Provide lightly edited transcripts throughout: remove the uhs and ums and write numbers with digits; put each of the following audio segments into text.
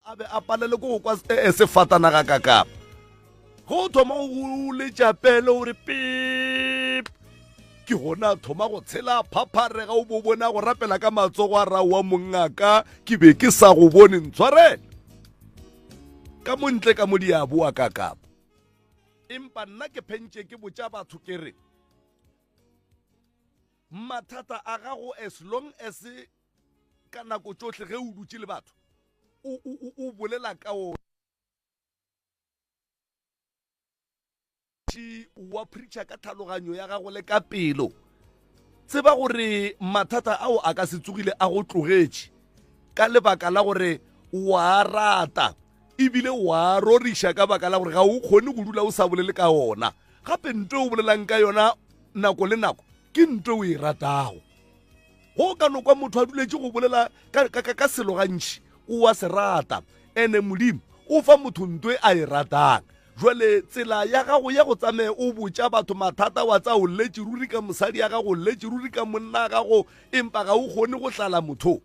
A be a palele ke go kwa eh, sefatanaga ka kapa. Go thoma go letša pele o re pip. Ke gona a thoma go tshela phapharega o bo bona go rapela ka matsogo a ra wa mongaka ke be ke sa go bone ntshwarele. Ka mo ntle ka mo di a boa ka kapa. Empa nna ke phentše ke botša batho ke re mathata a gago as long as ka nako tšohle ge o dutše le batho o, o, o bolela ka o wa preacher ka tlhaloganyo ya gago le ka pelo tseba gore mathata ao a ka se tsogile a go tlogetše ka lebaka la gore wa rata ebile wa roriša ka baka la gore ga o kgone go dula o sa bolele ka ona gape nto o bolelang ka yona nako le nako ke nto o e ratago Go ka no kwa motho a duletše go bolela ka, ka, ka, ka selo gantši, o a se rata. Ene Modimo o fa motho nto e a e ratang. Jwale tsela ya gago ya go tsamaya o botša batho mathata wa tsa o lletše ruri ka mosadi ya gago, o lletše ruri ka monna ya gago, empa ga o kgone go hlala motho.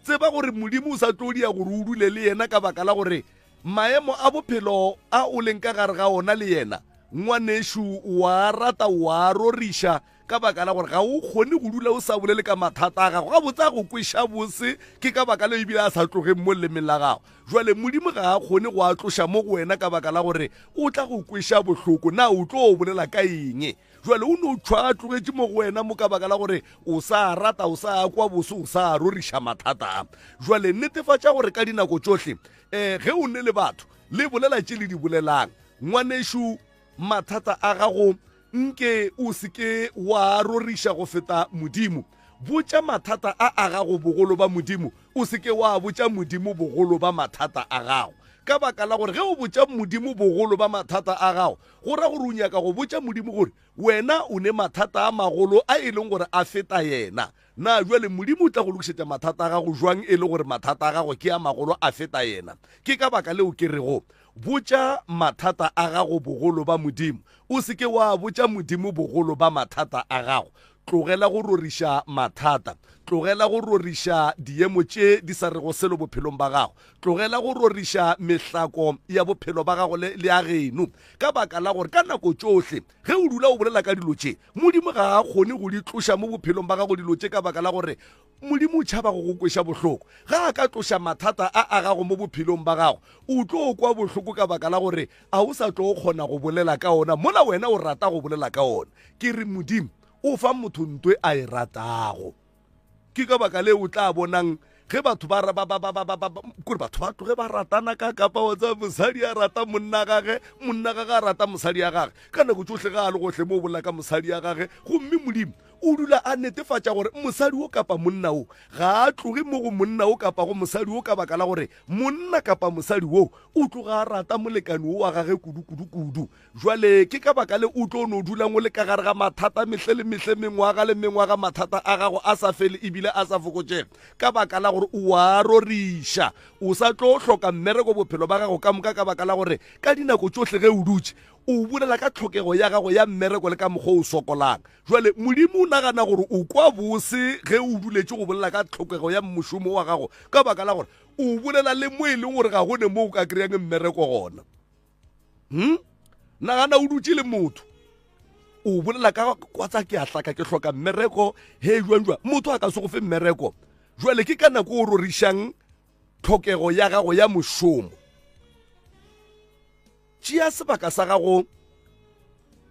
Tseba gore Modimo o sa tlo dia gore o dule le yena ka baka la gore maemo a bophelo a o leng ka gare ga ona le yena, ngwanešu, wa rata wa roriša ka baka la gore ga o kgone go dula o sa bolele ka mathata a gago. Gabotse a go kweša bose, ke ka baka leo ebile a sa tlogeng mo lelemeng la gago. Jwale Modimo ga a kgone go a tloša mo go wena ka baka la gore o tla go kweša bohloko. Na o tlo bolela ka eng? Jwale o no tšhwa a tlogetše mo go wena mo ka baka la gore o sa rata, o sa kwa bose, o sa roriša mathata a. Jwale netefatša gore ka dinako tšohle um ge o ne le batho le bolela tše le di bolelang. Ngwanešu, mathata a gago nke o se ke wa roriša go feta Modimo. Botša mathata a a gago bogolo ba Modimo, o se ke wa botša Modimo bogolo ba mathata a gago. Ka baka la gore ge o botša Modimo bogolo ba mathata a gago, go ra gore o nyaka go botša Modimo gore wena o ne mathata a magolo a e leng gore a feta yena. Na bjale Modimo o tla go lokišetša mathata a gago jwang e le gore mathata a gago ke a magolo a feta yena? Ke ka baka leo ke rego, Botša mathata a gago bogolo ba Modimo. O se ke wa botša Modimo bogolo ba mathata a gago. Tlogela go roriša mathata. Tlogela go roriša diemo tše di sa rego selo bophelong ba gago. Tlogela go roriša mehlako ya bophelo ba gago le, le ya geno. Ka baka la gore ka nako tšohle ge o dula o bolela ka dilo tše, Modimo ga a kgone go di tloša mo bophelong ba gago dilo tše ka baka la gore Modimo o tšhaba go go kweša bohloko. Ge a ka tloša mathata a a gago mo bophelong ba gago, o tlo kwa bohloko ka baka la gore a o sa tlo kgona go bolela ka ona mola wena o rata go bolela ka ona. Ke re Modimo o fa motho nto e a e ratago. Ke ka baka leo o tla bonang ge batho ba ba ba ba ba ba kore batho ba tloge ba ratana ka kapa wa tseba mosadi a rata monna gage, monna gage a rata mosadi ya gage. Ka nako tšohle ge a le gohle mo o bolela ka mosadi ya gage, gomme Modimo O dula a netefatša gore mosadi wo kapa monna wo ga a tloge mo go monna wo kapa go mosadi wo ka baka la gore monna kapa mosadi wo o tloga a rata molekane wo wa gage kudu kudu kudu. Jwale ke ka baka le o tlo no dulang o le ka gare ga mathata mehle le mehle, mengwaga le mengwaga, mathata a gago a sa fele ebile a sa fokotšege ka baka la gore o a roriša. O sa tlo hloka mmereko bophelo ba gago ka moka ka baka la gore ka dinako tšohle ge o dutše o bolela ka tlhokego ya gago ya mmereko le ka mokgwa o sokolang. Jwale Modimo o nagana gore o kwa bose ge o duletše go bolela ka tlhokego ya mošomo wa gago ka baka la gore o bolela le mo e leng gore ga go ne mo o ka kry-ang mmereko gona. Hmm? Nagana o dutše le motho o bolela ka kwa tsa ke a hlaka ke hloka mmereko he jwang jwang motho a ka se go fe mmereko. Jwale ke ka nako o rorišang tlhokego ya gago ya mošomo. Tšea sebaka sa gago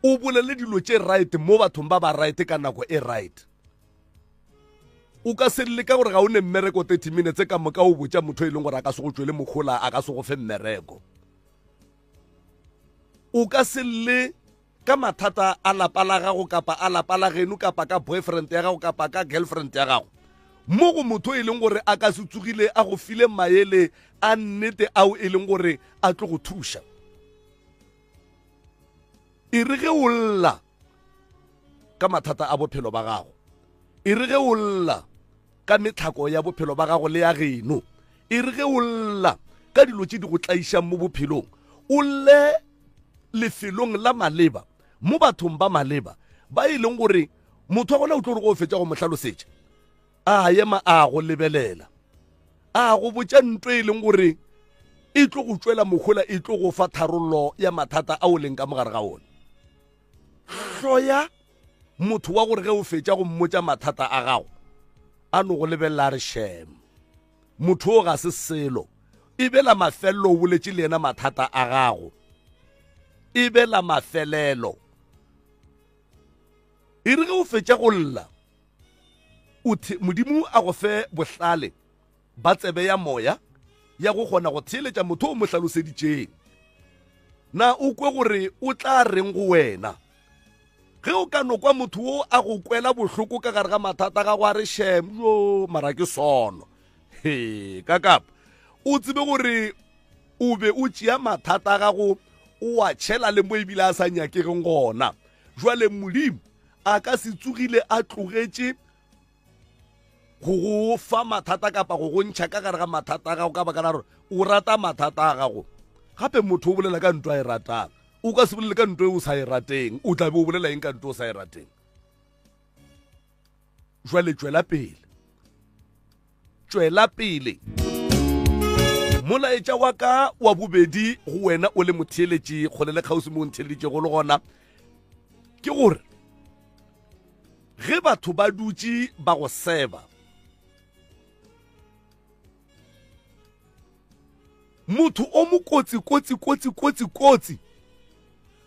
o bolele dilo tše right mo bathong ba ba right ka nako e right. O ka se lle ka gore ga o ne mmereko 30 minutes ka moka o botša motho e leng gore a ka se go tšwele mohola, a ka se go fe mmereko. O ka se lle ka mathata a lapa la gago kapa a lapa la geno kapa ka boyfriend ya gago kapa ka girlfriend ya gago mo go motho e leng gore a ka se tsogile a go file maele a nnete ao e leng gore a tlo go thuša. E re ge o lla ka mathata a bophelo ba gago, e re ge o lla ka metlhako ya bophelo ba gago le ya geno, e re ge o lla ka dilo tše di go tlaišang mo bophelong, o lle lefelong la maleba mo bathong ba maleba ba e leng gore motho wa gona o tlo re go fetša go mo hlalosetša a ema a go lebelela. A go botša nto e leng gore e tlo go tšwela mohola, e tlo go fa tharollo ya mathata a o leng ka mogare ga ona. Hloya motho wa gore ge o fetša go mmotša mathata a gago a no go lebelela a re shem, motho o ga se selo. E be la mafelelo o boletše le yena mathata a gago, e be la mafelelo. E re ge o fetša go lla, o Modimo a go fe bohlale ba tsebe ya moya ya go kgona go theeletša motho o mo hlaloseditšeng. Na o kwe gore o tla reng go wena? Ge o ka no kwa motho wo a go kwela bohloko ka gare ga mathata ga go a re shem, jo mara ke sono. He, ka kapa o tsebe gore o be o tšea mathata a gago o a tšhela le mo ebile a sa nyakegeng gona. Jwale Modimo a ka se tsogile a tlogetše go go fa mathata kapa go go ntšha ka gare ga mathata a gago ka baka la gore o rata mathata a gago. Gape motho o bolela ka ntwa e ratang, o ka se bolele ka ntwa e o sa e rateng. O tla be o bolela eng ka ntwa o sa e rateng? Jwale tšwela pele, tšwela pele. Molaetša wa ka wa bobedi go wena o le motheeletši kgole le kgauswi mo o ntheeleditšego le gona ke gore ge batho ba dutše ba go seba, motho o mokotsi kotsi kotsi kotsi kotsi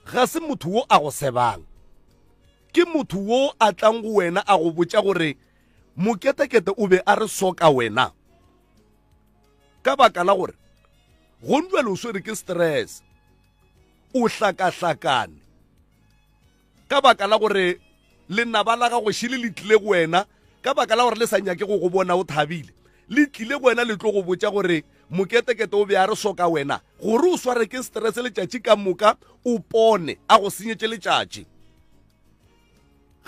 ga se motho wo a go sebang, ke motho wo a tlang go wena a go botša gore moketekete o be a re soka wena, ka baka la gore gonjwale o swere ke stress, o hlakahlakane ka baka la gore lenaba la gago šele le tlile go wena, ka baka la gore le sa nyake go go bona o thabile, le tlile go wena le tlo go botša gore moketekete o be a re soka wena, gore o sware ke stress letšatši ka moka, o pone a go senyetše letšatši.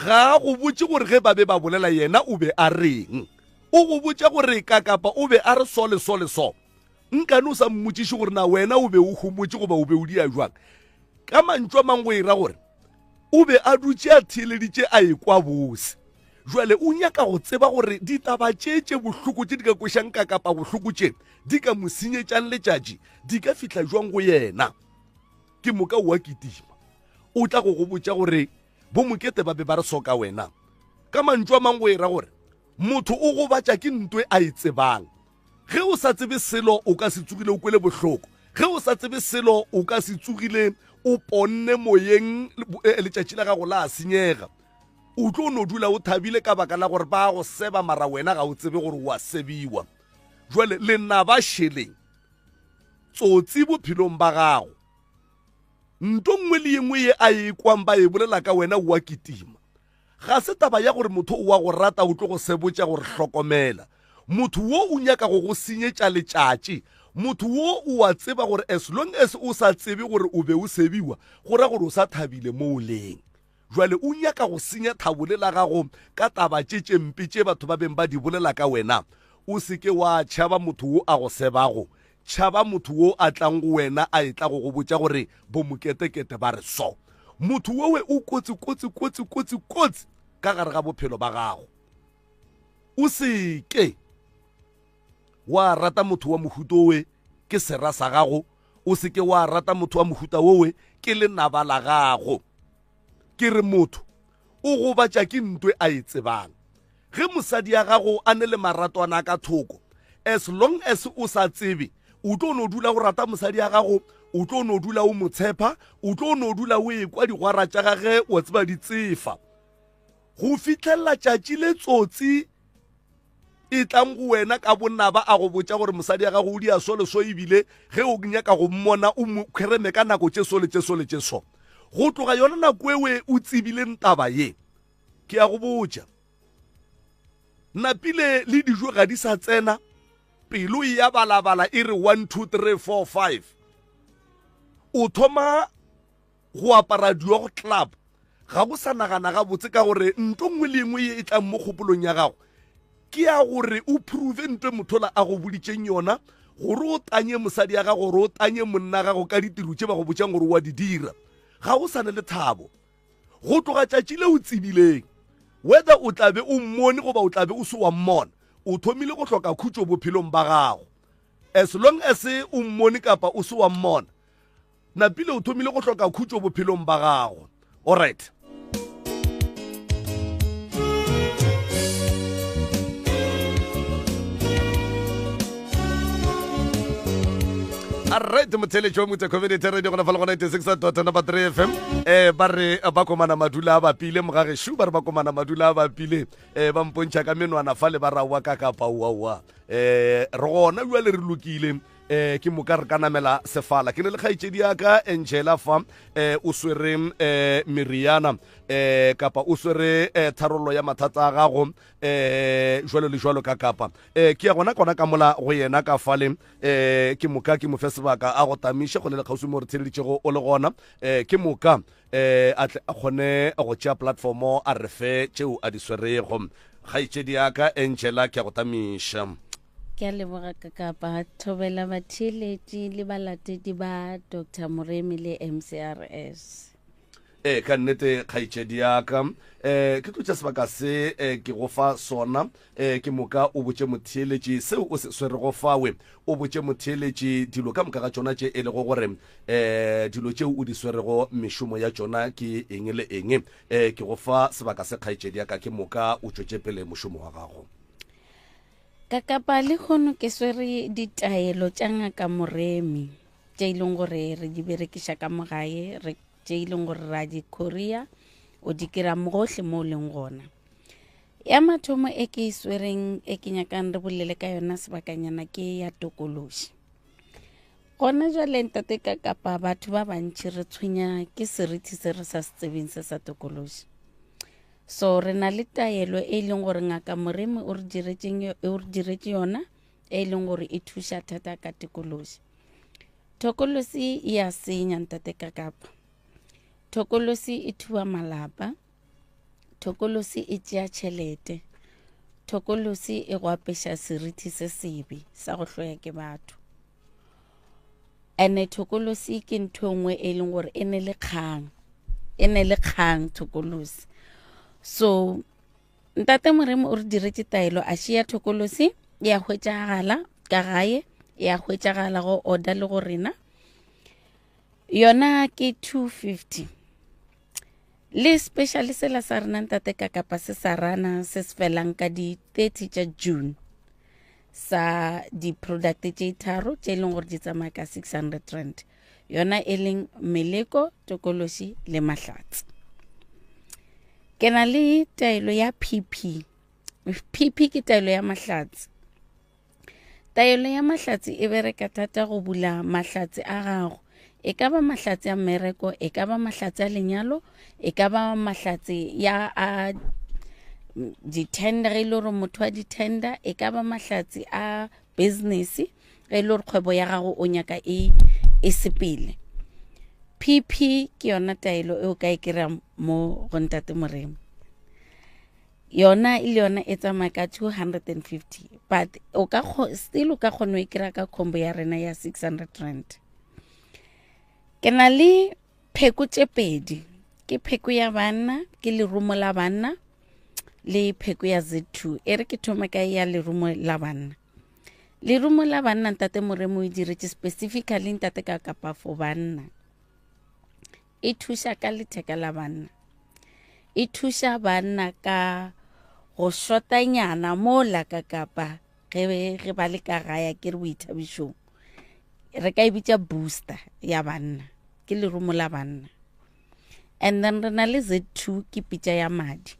Ga a go botše gore ge ba be ba bolela yena o be a reng, o go botša gore kakapa o be a re so le so le so. Nkane o sa mmotšiše gore na wena o be o homotše goba o be o dia jwang. Ka mantšu a mang go e ra gore o be a dutše a theeleditše a ekwa bose. Jwale o nyaka go tseba gore ditaba tše tše bohloko tše di ka kwešang kakapa bohloko tše di ka mo senyetšang letšatši di ka fihla jwang go yena. Ke moka o a kitima, o tla go go botša gore bomokete ba be ba re soka wena. Ka mantšu a mang go e ra gore motho o gobatša ke ntwe a e tsebang. Ge o sa tsebe selo o ka se tsogile o kwele bohloko. Ge o sa tsebe selo o ka se tsogile o ponne moyeng, letšatši la gago la senyega. O tlo no dula o thabile ka baka la gore ba go seba, mara wena ga o tsebe gore o a sebiwa. Jwale lenaba šeleng tsotsi bophelong ba gago. Nto nngwe le ye nngwe ye a e kwang ba e bolela ka wena o a kitima. Ga se taba ya gore motho o a go rata o tlo go sebotša gore hlokomela. Motho wo o nyaka go go senyetša letšatši. Motho wo o a tseba gore as long as o sa tsebe gore o be o sebiwa, go ra gore o sa thabile mo o leng. Jwale o nyaka go senya thabo le la gago ka taba tše tše mpe tše batho ba beng ba di bolela ka wena. O se ke wa tšhaba motho wo a go sebago. Tšhaba motho wo a tlang go wena a etla go go botša gore bomoketekete ba re so. Motho wowe o kotsi kotsi kotsi kotsi kotsi ka gare ga bophelo ba gago. O se ke wa rata motho wa mohuta owe, ke sera sa gago. O se ke wa rata motho wa mohuta owe, ke lenaba la gago. Ke re motho o gobatša ke ntwe a e tsebang. Ge mosadi ya gago a ne le maratwana a ka thoko, as long as o sa tsebe, o tlo no dula o rata mosadi ya gago, o tlo no dula o mo tshepa, o tlo no dula o ekwa digwara tša gage wa tseba di tsefa, go fihlelela tšatši le tsotsi e tlang go wena ka bonaba a go botša gore mosadi ya gago o dia so le so, ebile ge o nyaka go mmona o mo kgereme ka nako tše so le tše so le tše so. Go tloga yona nako ewe o tsebileng taba ye, ke ya go botša, napile le dijo ga di sa tsena, pelo e ya balabala e re 1 2 3 4 5. O thoma go apara diogo club, ga go sa nagana gabotse ka gore nto nngwe le engwe ye e tlang mo kgopolong ya gago ke ya gore o prove nto mothola a go boditšeng yona, gore o tanye mosadi ya gago, gore o tanye monna gago ka ditiro tše ba go botšang gore o a di dira. Ga o sa ne le thabo go tloga tšatši le o tsebileng, whether o tla be o mmone goba o tla be o se wa mmona. O thomile go hloka khutšo bophelong ba gago. As long as o mmone kapa o se wa mmona, napile o thomile go hloka khutšo bophelong ba gago. Alright. Alright, motheletši wa Mutse Community Radio gona fa le gona 86 dot number 3 FM. Eh ba re ba komana madula a bapile mogageshu ba re ba komana madula a bapile eh ba mpontšha ka menwana fa le ba rawa ka kapa wa wa. Eh re gona jwale re lokile eh ke moka re ka namela sefala ke ne le kgaetšedi ya ka Angela fa eh o swere eh meriana eh kapa o swere eh, tharollo ya mathata a gago eh jwalo le jwalo ka kapa eh ke ya gona kona ka mola go yena ka fale eh ke moka ke mo fe sebaka a go tamiše go le le kgauswi mo re theleditšego o le gona eh ke moka eh a tle a kgone go tšea platformo a re fe tšeo a di swerego kgaetšedi ya ka Angela ke ya go tamiša. Ke a leboga Kakapa. Thobela batheeletši le balatedi ba Doctor Moremi le MCRS. Ee, ka nnete kgaetšedi ya ka. Um ke tlo tša sebaka se eh, ke go fa sona. Um ke moka o botše motheeletši seo o se swerego fawe. O botše motheeletši dilo ka moka ga tšona tše e lego gore um dilo tšeo o di swerego mešomo ya tšona ke eng le eng. Um ke go fa sebaka se kgaetšedi ya ka, ke moka o tšwetše pele mošomo wa gago. Ka kapa lehono ke swere ditaelo tša ngaka Moremi tše e leng gore re di berekiša ka mo gae, re tše e leng gore ra di khoria, o di kry-a mo gohle mo o leng gona. Ya mathomo e ke e swereng e ke nyakang re bolele ka yona sebakanyana ke ya tokološi. Gona jwale ntate ka kapa batho ba bantši re tshwenya ke seriti se re sa se tsebeng se sa tokološi. So re na le taelo e leng gore ngaka Moremi o re diretšeng o re diretše yona e leng gore e thuša thata ka tikološi. Thokolosi e a senya ntate ka kapa. Thokolosi e thuba malapa. Thokolosi e tšea tšhelete. Thokolosi e go apeša seriti se sebe sa go hloya ke batho. Ene thokolosi ke ntho e nngwe e leng gore e ne le kgang e ne le kgang thokolosi so ntate moremo o re diretše taelo a šia thokolosi e a hwetšagala ka gae e a hwetšagala go order le go rena yona ke 250 le special sela sa rena ntate ka kapa se sa rana se se felang ka di 30 tša June sa di-product tše tharo tše e leng gore di tsamaya ka 600 rand yona e leng meleko tokološi le mahlatse ke na le taelo ya pp pp ke taelo ya mahlatse taelo ya mahlatse e bereka thata go bula mahlatse a gago e ka ba mahlatse a mmereko e ka ba mahlatse a lenyalo e ka ba mahlatse ya a di-tender e le gore motho wa di-tender e ka ba mahlatse a business ge e le gore kgwebo ya gago o nyaka e e sepele pp ke yona taelo e o ka e kry-a mo go ntate moremo yona e le yona e tsamaya ka 250 but o ka still o ka kgona e kry-a ka combo ya rena ya 600 rand ke na le Pheko tše pedi, ke pheko ya banna, ke lerumo la banna le pheko ya Z2. E re ke thome ka ya lerumo la banna. Lerumo la banna ntate Moremo o e diretše specifically ntate ka kapa for banna. E thuša ka letheka la banna. E thuša banna ka go shotanyana mola ka kapa ge ge ba le ka gae ke re boithabišong. Re ka e bitša booster ya banna. Ke lerumo la banna. And then re na le Z2 ke pitša ya madi.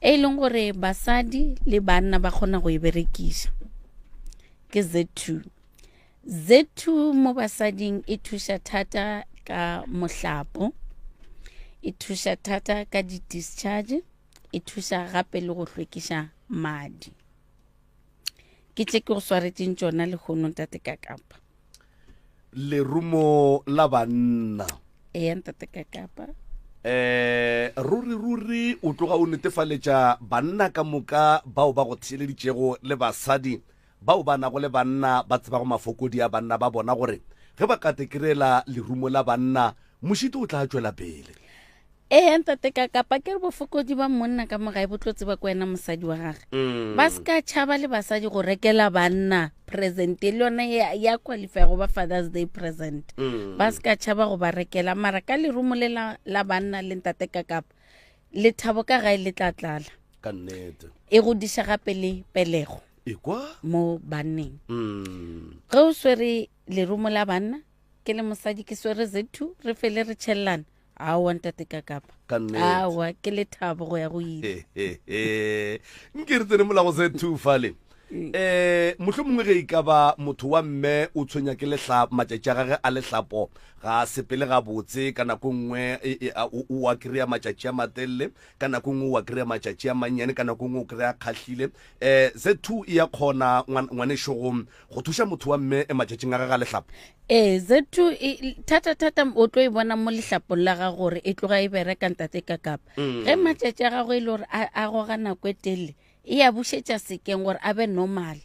E leng gore basadi le banna ba kgona go e berekiša. Ke Z2. Z2 mo basading e thuša thata ka mohlapo. E thuša thata ka di-discharge. E thuša gape le go hlwekiša madi. Ke tše ke go swaretšeng tšona lehono ntate ka kapa. Lerumo la banna. Eya ntate ka kapa. Eh ruri ruri o tloga o netefaletša banna ka moka bao ba go theeleditšego le basadi bao ba nago le banna ba tsebago mafokodi a banna ba bona gore ge ba ka tekerela lerumo la banna mošito o tla tšwela pele. Ee, ntate ka kapa ke re bofokodi ba monna ka mogae bo tlo tseba ko wena mosadi wa gage. Ba se ka tšhaba le basadi go rekela banna present le yona ya, ya qualify go ba Father's Day present. Ba se ka tšhaba go ba rekela mara ka lerumo le la, la banna le ntate ka kapa lethabo ka gae le tla tlala. Ka nnete. E godiša gape le pelego. Ekwa? Mo banneng. Ge o swere lerumo la banna ke le mosadi ke swere Z2 re fele re tšhellana. Aowa ntate ka kapa. Ka nnete. Aowa ke lethabo go ya go ile. Nke re tsene mola go Z2 fale. Eh mohlomongwe mongwe ge e ka ba motho wa mme o tshwenya ke lehla matšatši a gage a lehlapo ga a sepele gabotse ka nako nngwe e, e, a, o, o a kry-a matšatši a matelele ka nako nngwe o a kry-a matšatši a mannyane ka nako nngwe o kry-a kgahlile eh Z2 e ya kgona ngwanešo go go thuša motho wa mme e matšatšing a gage a lehlapo. Ee, Z2 e, thata-thata o tlo e bona mo lehlapong la gago gore e tloga e bereka ntate ka kapa. Ge matšatši a gago e le gore a, a goga nako e telele, e ya bušetša sekeng gore a be normal.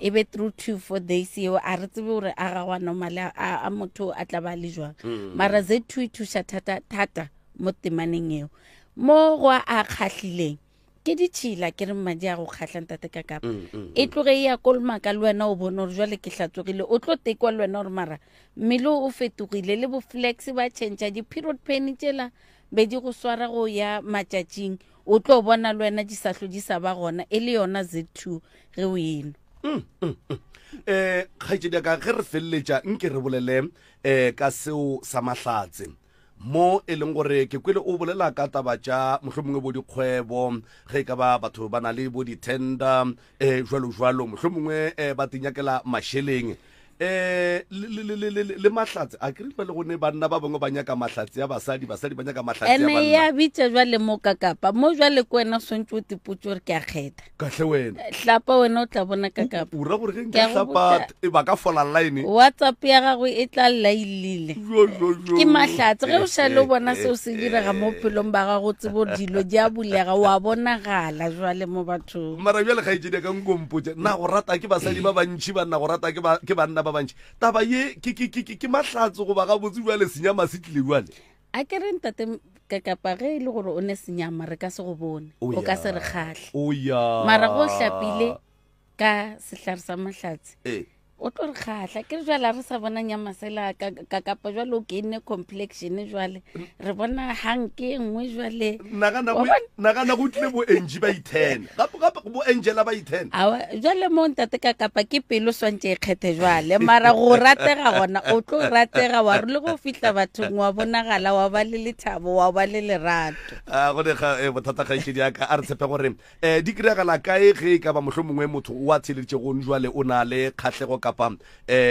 E be through 2 4 days eo a re tsebe gore a gago a normal a, a, a motho a tla ba le jwang. Mara Z2 e thuša thata thata mo temaneng eo. Mo go a a kgahlileng ke ditšhila ke re madi a go kgahla ntate ka kapa e tloge e ya kolomaka le wena o bone gore jwale ke hlatsogile o tlo tekwa le wena gore mara mmele o fetogile le bo-flex ba change di-period pain tšela be di go swara go ya matšatšing o tlo bona le wena di sa hlo di sa ba gona e le yona Z2 ge o enwa. Kgaetšedi ya ka ge re feleletša nke re bolele um ka seo sa mahlatse mo e leng gore ke kwele o bolela ka taba tša mohlomongwe bo dikgwebo ge e ka ba batho ba na le bo di-tender um jwalo jwalo mohlomongwe um ba tinyakela mašeleng eh le mahlatse a ke re le gone banna ba bangwe ba nyaka mahlatse ya basadi basadi ba nyaka mahlatse ya banna ene ya bitša jwale mo ka kapa mo jwale ko wena swantse o tipotse gore ke a kgetha kahle wena hlapa wena o tla bona ka kapa o ra gore ge nka hlapa e ba ka fola line WhatsApp ya gago e tla lla e llile ke mahlatse ge o šale o bona seo se direga mo bophelong ba gago tsebo dilo di a bulega wa bonagala jwale mo bathong mara bjale kgaetšedi ka nkompotse na go rata ke basadi ba bantši banna go rata ke banna ba bantši taba ye ke mahlatse goba gabotse bjale senyama se tlile bjale A ke re ntate Kakapa ge e le gore o ne senyama re ka se go bone O o ka ya. se re kgahle O ya. mara go hlapile ka sehlare sa mahlatse Ee. o tlo re kgahla ke re jwale a re sa bona nyama sela ka- kakapa jwale o gainne complexion jwale re bona hanke e nngwe jwale Nagana Wa go bona? nagana go tlile bo Angie ba i-ten. Gape gape bo Angela ba i-ten. Awa, jwale mo ntate ka kapa ke pelo swantše e kgethe jwale mara go ratega gona o tlo ratega wa re le go fihla bathong wa bonagala wa ba le lethabo wa ba le lerato. A go ne ga eh, bothata kgaetšedi ya ka a re tshepe gore um di kry-agala kae ge e ka ba mohlomongwe motho o a theeleditšego jwale o na le kgahlego kapa um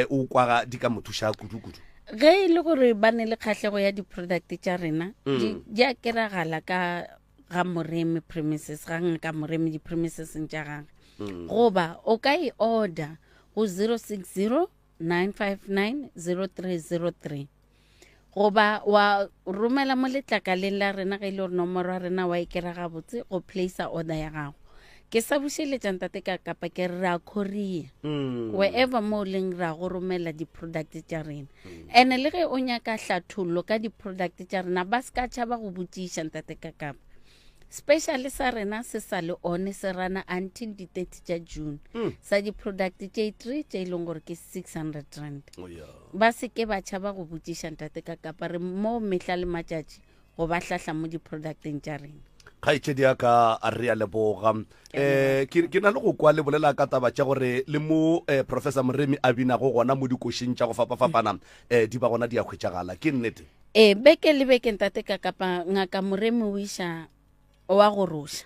o kwaga di ka mo thuša kudu-kudu. Ge e le gore ba ne le kgahlego ya di-product tša rena di di a keragala ka ga Moremi premises ga ngaka Moremi di-premiseseng tša gage goba o ka e order go 060 959 0303 goba wa romela mo letlakaleng la rena ge e le gore nomoro ya rena wa e kera gabotse go placer order ya gago ke sa bušeletša ntate ka kapa ke re re a courier wherever mo o leng ra go romela di-product tša rena ene le ge o nyaka hlathollo ka di-product tša rena ba se ka tšhaba go botšiša ntate ka kapa special sa rena se sa le one se rana until di-30 tša June sa di-product tše three tše e leng gore ke 600 rand Oh, yeah. ba se ke ba tšhaba go botšiša ntate ka kapa re mo mehla le matšatši go ba hlahla mo di-producteng tša rena. Kgaetšedi ya ka a re a leboga. Eh ke ke na le go kwa le bolela ka taba tša gore le mo eh, Professor Moremi a binago gona mo dikošeng tša go fapafapana eh di ba gona di a hwetšagala. Ke nnete? Ee, beke le beke ntate ka kapa ngaka Moremi o iša wa goroša.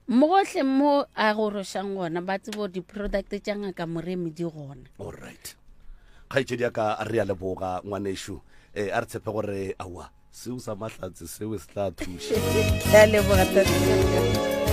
Mogohle mo a gorošang gona ba tsebo gore di-product tša ngaka Moremi di gona. All right. Kgaetšedi ya ka a re a leboga ngwanešu. Eh a re tshepe gore aowa seo sa mahlatse seo se tla thuša. Ke a leboga tate.